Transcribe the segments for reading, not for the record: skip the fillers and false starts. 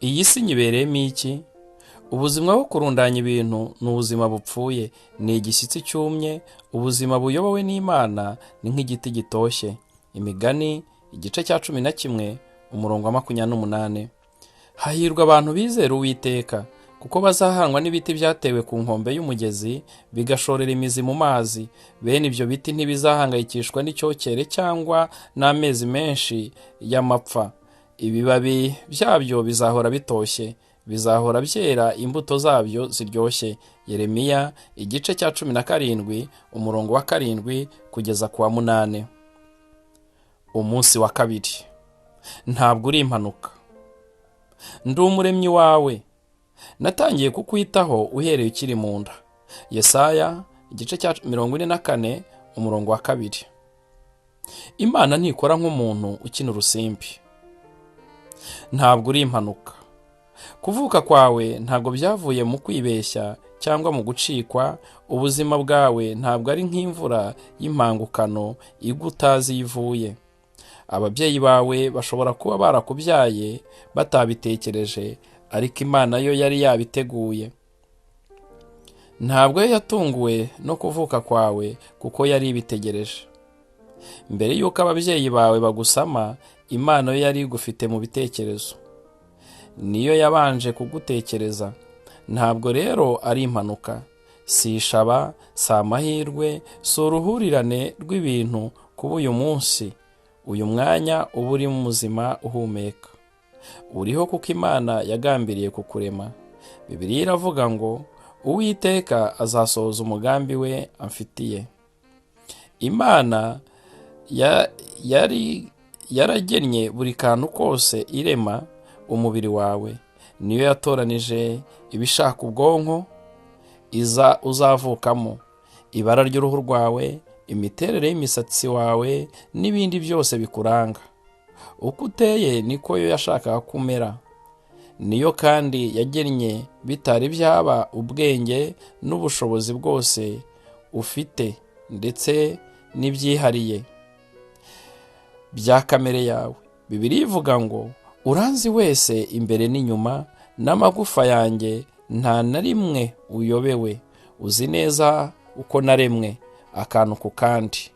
Iyi si nyibereyemo iki? Ubuzima bwo kurundanya ibintu ni ubuzima bupfuye, ni igishyitsi cyumye. Ubuzima buyobowe n'Imana ni nk'igiti gitoshye. Imigani igice cya 11 umurongo wa 28. Hahirwa abantu bizera Uwiteka, kuko bazahanwa n'ibiti byatewe ku nkombe y'umugezi, bigashorera imizi mu mazi. Bene ibyo biti ntibizahangayikishwa n'icyokere cyangwa n'amezi menshi y'amapfa. Ibibabi byabyo bizahora bitoshye, bizahora byera imbuto zabyo ziryoshye. Yeremiya igice cya 17 umurongo wa 7 kugeza ku wa 8. Umunsi wa kabiri. Ntabwo uri impanuka. Ndi umuremyi wawe, natangiye kukwitaho uhereye ukiri mu nda. Yesaya igice cya 44 umurongo wa 2. Imana ntikora nk'umuntu ukina urusimbi. Ntabwo uri impanuka. Kuvuka kwawe ntabwo byavuye mu kwibeshya cyangwa mu gucikwa. Ubuzima bwawe ntabwo ari nk'imvura y'impangukano igwa utazi iyo ivuye. Ababyeyi bawe bashobora kuba barakubyaye batabitekereje, ariko Imana yo yari yabiteguye. Ntabwo yo yatunguwe no kuvuka kwawe, kuko yari ibitegereje. Mbere y'uko ababyeyi bawe bagusama, Imana yo yari igufite mu bitekerezo, niyo yabanje kugutekereza. Ntabwo rero ari impanuka, si ishaba, si amahirwe, si uruhurirane rw'ibintu kuba uyu munsi, uyu mwanya uba uri muzima uhumeka. Uriho kuko Imana yagambiriye kukurema. Bibiliya iravuga ngo: "Uwiteka azasohoza umugambi we amfitiye." Imana yari yaragennye buri kantu kose irema umubiri wawe. Niyo yatoranije ibishaka ubwonko iza uzavukamo, ibara ry'uruhu rwawe, imiterere y'imisatsi wawe n'ibindi byose bikuranga. Uko uteye niko yo yashakaga ko umera. Niyo kandi yagennye bitari byaba ubwenge n'ubushobozi bwose ufite, ndetse n'ibyihariye bya kamere yawe. Bibiliya ivuga ngo: "Uranzi wese imbere n'inyuma, n'amagufa yanjye nta na rimwe uyobewe. Uzi neza uko naremwe akantu ku kandi,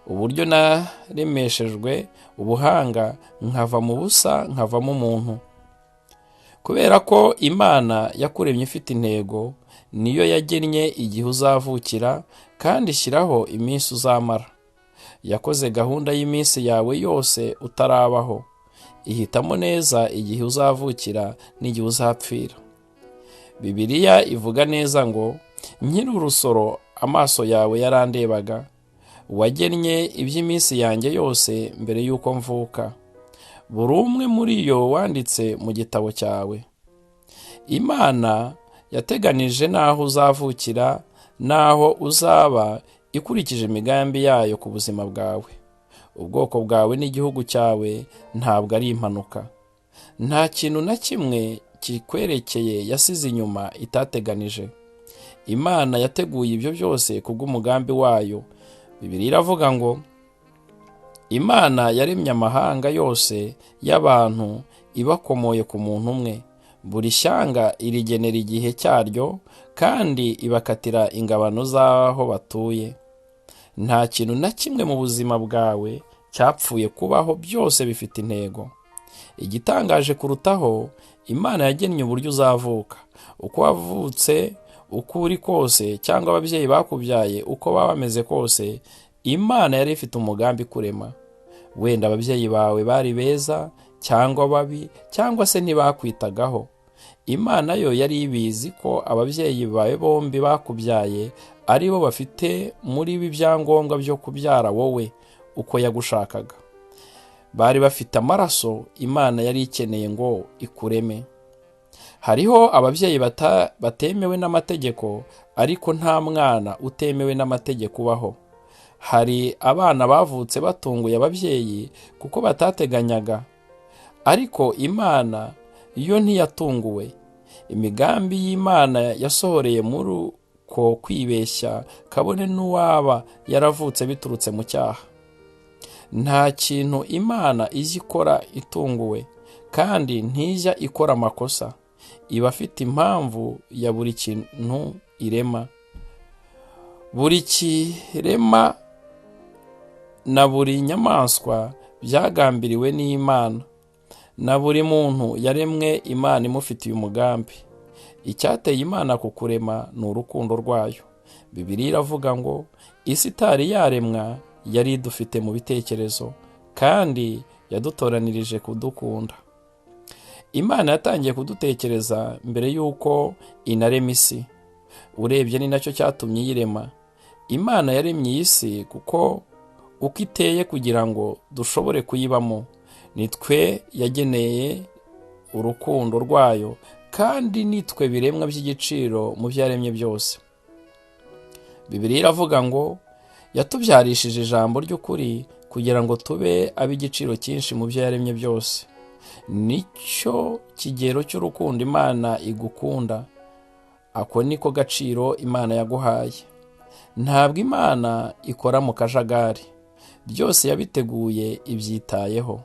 uburyo naremeshejwe ubuhanga, nkava mu busa nkavamo umuntu." Kubera ko Imana yakuremye ifite intego, niyo yagennye igihe uzavukira kandi ishyiraho iminsi uzamara. Yakoze gahunda y'iminsi yawe yose utarabaho, ihitamo neza igihe uzavukira n'igihe uzapfira. Bibiliya ivuga neza ngo: "Nkiri urusoro amaso yawe yarandebaga, wagennye iby'iminsi yanjye yose mbere y'uko mvuka, buri umwe muri yo wanditse mu gitabo cyawe." Imana yateganije n'aho uzavukira n'aho uzaba, ikurikije imigambi yayo ku buzima bwawe. Ubwoko bwawe n'igihugu cyawe ntabwo ari impanuka. Nta kintu na kimwe kikwerekeye yasize inyuma itateganije. Imana yateguye ibyo byose kubw'umugambi wayo. Bibiliya iravuga ngo: "Imana yaremye amahanga yose y'abantu ibakomoye ku muntu umwe, buri shyanga irigenera igihe cyaryo kandi ibakatira ingabano z'aho batuye." Nta kintu na kimwe mu buzima bwawe cyapfuye kubaho, byose bifite intego. Igitangaje kurutaho, Imana yagennye uburyo uzavuka. Uko wavutse, uko uri kose, cyangwa ababyeyi bakubyaye uko baba bameze kose, Imana yari ifite umugambi kurema. Wenda ababyeyi bawe bari beza cyangwa babi, cyangwa se ntibakwitagaho, Imana yo yari ibizi ko ababyeyi bawe bombi bakubyaye ari bo bafite muri ibi ibyangombwa byo kubyara wowe uko yagushakaga. Bari bafite amaraso Imana yari ikeneye ngo ikureme. Hariho ababyeyi batemewe n'amategeko, ariko nta mwana utemewe n'amategeko ubaho. Hari abana bavutse batunguye ababyeyi kuko batateganyaga, ariko Imana yo ntiyatunguwe. Imigambi y'Imana yasohoreye muri uko kwibeshya, kabone n'uwaba yaravutse biturutse mu cyaha. Nta kintu Imana ijya ikora itunguwe. Kandi ntijya ikora amakosa. Iba afite impamvu ya buri kintu irema. Buri kirema na buri nyamaswa byagambiriwe n'Imana. Na buri muntu yaremwe Imana imufitiye umugambi. Icyateye Imana kukurema ni urukundo rwayo. Bibiliya iravuga ngo isi itari yaremwa yari idufite mu bitekerezo, kandi yadutoranirije kudukunda. Imana yatangiye kudutekereza mbere y'uko inarema isi. Urebye ni nacyo cyatumye iyirema. Imana yaremye iyi si kuko uko iteye kugira ngo dushobore kuyibamo. Nitwe yageneye urukundo rwayo, kandi nitwe biremwa by'igiciro mu byo yaremye byose. Bibiliya iravuga ngo yatubyarishije ijambo ry'ukuri kugira ngo tube ab'igiciro cyinshi mu byo yaremye byose. Nicyo kigero cy'urukundo Imana igukunda. Ako niko gaciro Imana yaguhaye. Ntabwo Imana ikora mu kajagari. Byose yabiteguye ibyitayeho.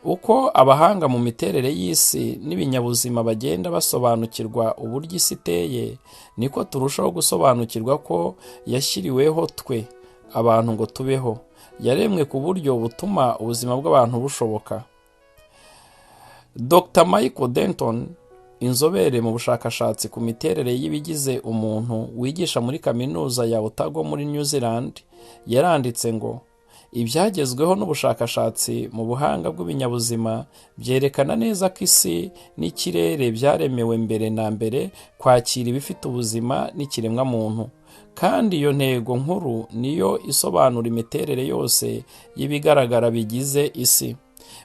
Uko abahanga mu miterere y'isi n'ibinyabuzima bagenda basobanukirwa uburyo isi iteye, niko turushaho gusobanukirwa ko yashyiriweho twe abantu ngo tubeho. Yaremwe ku buryo butuma ubuzima bw'abantu bushoboka. Dr Michael Denton, inzobere mu bushakashatsi ku miterere y'ibigize umuntu wigisha muri kaminuza ya Otago muri New Zealand, yaranditse ngo ibyagezweho n'ubushakashatsi mu buhanga bw'ibinyabuzima byerekana neza ko isi n'ikirere byaremewe mbere na mbere kwakira ibifite ubuzima n'ikiremwamuntu, kandi iyo ntego nkuru niyo isobanura imiterere yose y'ibigaragara bigize isi.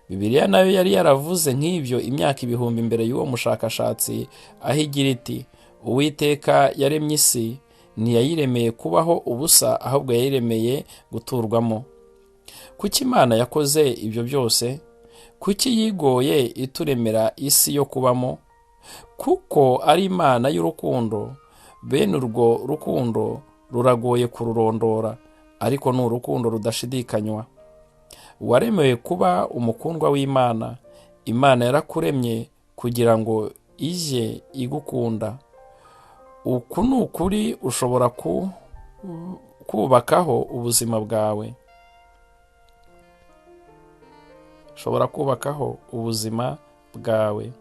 Bibiliya nayo yari yaravuze nk'ibyo imyaka ibihumbi mbere y'uwo mushakashatsi, aho igira iti Uwiteka yaremye isi, ntiyayiremeye kubaho ubusa, ahubwo yayiremeye guturwamo. Kuki Imana yakoze ibyo byose? Kuki yigoye ituremera isi yo kubamo? Kuko ari Imana y'urukundo. Bene urwo rukundo ruragoye kururondora, ariko ni urukundo rudashidikanywa. Waremewe kuba umukundwa w'Imana. Imana yarakuremye kugira ngo ijye igukunda. Uku ni ukuri ushobora kubakaho ubuzima bwawe. Ushobora kubakaho ubuzima bwawe.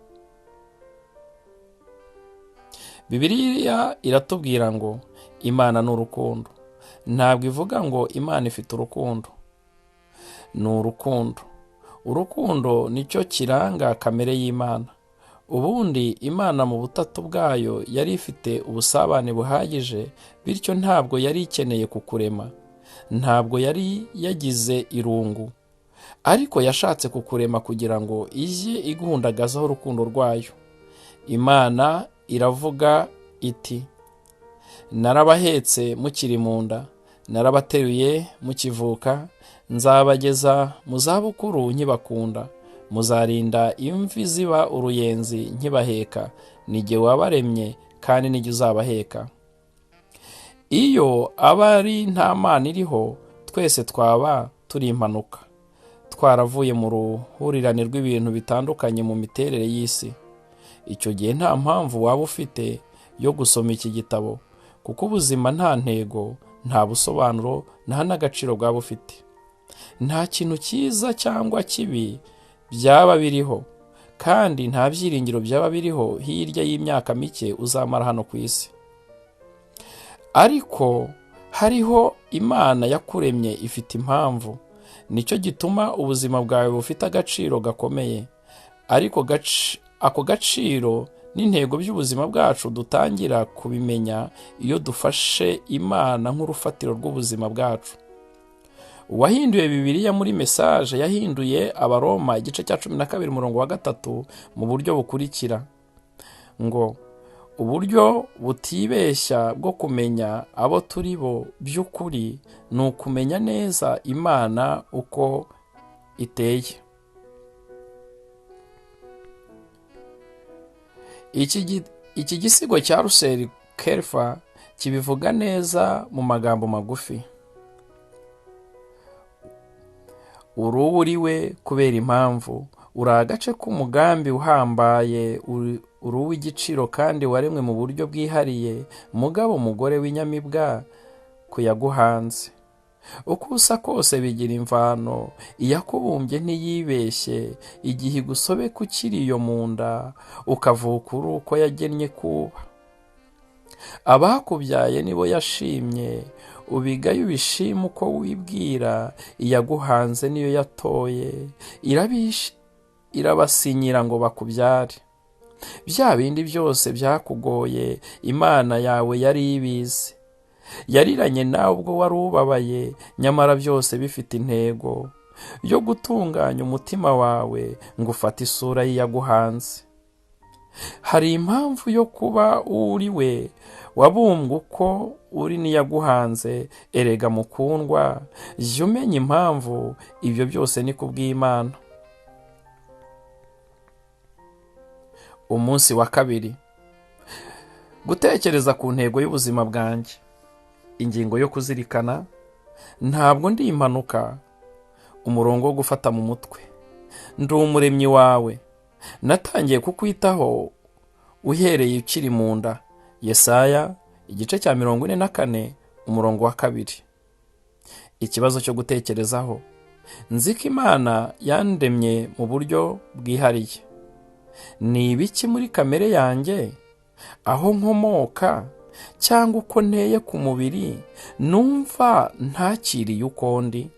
Bibiliya iratubwira ngo Imana ni urukundo. Ntabwo ivuga ngo Imana ifite urukundo. Ni urukundo. Urukundo nicyo kiranga kamere y'Imana. Ubundi Imana mu butatu bwayo yari ifite ubusabane buhagije, bityo ntabwo yari ikeneye kukurema. Ntabwo yari yagize irungu. Ariko yashatse kukurema kugira ngo ijye iguhundagazaho urukundo rwayo. Imana iravuga iti narabahetse mukiri mu nda, narabateruye mukivuka, nzabageza mu zabukuru nkibakunda, muzarinda imvi ziba uruyenzi nkibaheka, nijye wabaremye kandi nijye uzabaheka. Iyo aba ari nta Mana iriho, twese twaba turi impanuka, twaravuye mu ruhurirane rw'ibintu bitandukanye mu miterere y'isi. Icyo gihe nta mpamvu waba ufite yo gusoma iki gitabo, kuko ubuzima nta ntego, nta busobanuro, nta n'agaciro bwaba bufite. Nta kintu cyiza cyangwa kibi byaba biriho, kandi nta byiringiro byaba biriho hirya y'imyaka mike uzamara hano ku isi. Ariko hariho Imana yakuremye ifite impamvu. Nicyo gituma ubuzima bwawe bufite agaciro gakomeye. Ariko ako gaciro n'intego by'ubuzima bwacu dutangira kubimenya iyo dufashe Imana nk'urufatiro rw'ubuzima bwacu. Uwahinduye Bibiliya muri Message yahinduye Abaroma igice cya 12 umurongo wa 3 mu buryo bukurikira ngo uburyo butibeshya bwo kumenya abo turi bo by'ukuri ni ukumenya neza Imana uko iteye. Iki gisigo cya Russell Kelfer kibivuga neza mu magambo magufi. Uri we kubera impamvu, Uri agace k'umugambi uhambaye, uri uw'igiciro kandi waremwe mu buryo bwihariye, mugabo mugore w'inyamibwa ku yaguhanze. Uko usa kose bigira imvano, iyakubumbye ntiyibeshye, igihe igusobeka ukiri iyo mu nda, ukavuka uri uko yagennye kuba. Abakubyaye nibo yashimye, ubigaye ubishime uko wibwira, iyaguhanze niyo yatoye, irabasinyira ngo bakubyare. Bya bindi byose byakugoye, Imana yawe yari ibizi. Yariranye nawe ubwo wari ubabaye, nyamara byose bifite intego yo gutunganya umutima wawe ngo ufate isura y'iyaguhanze. Hari impamvu yo kuba uri we, wabumbwe uko uri n'iyaguhanze. Erega mukundwa, jya umenya impamvu, ibyo byose ni kubw'Imana. Umunsi wa kabiri, gutekereza ku ntego y'ubuzima bwanjye. Ingingo yo kuzirikana: ntabwo ndi impanuka. Umurongo wo gufata mu mutwe: ndi umuremyi wawe, natangiye kukwitaho uhereye ukiri mu nda. Yesaya igice cya 44 umurongo wa 2. Ikibazo cyo gutekerezaho: nzi ko Imana yandemye mu buryo bwihariye. Ni ibiki muri kamere yanjye, aho nkomoka, cyangwa uko nteye ku mubiri, numva ntakiriye uko ndi?